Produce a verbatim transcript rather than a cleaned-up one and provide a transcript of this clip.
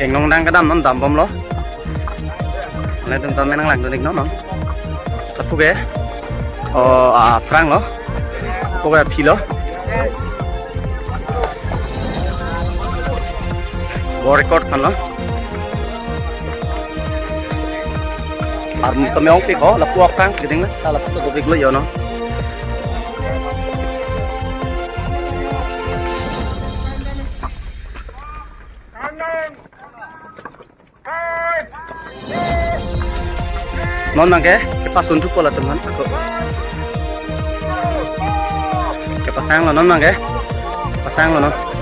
Ingnong dang kedam non dambomlo. Ane tum tame nanglangdun-iknon non. Lapu ke, o, aphranglo. Lapu ke aphilo. World record aphanlo. Armu tame ongpik ho, lapu aphrang si keding na. Ta lapu to dobiklo yo non. Non abangke kepasun thupo latum aphan ako. Kepasanglo non abangke. Pasanglo non.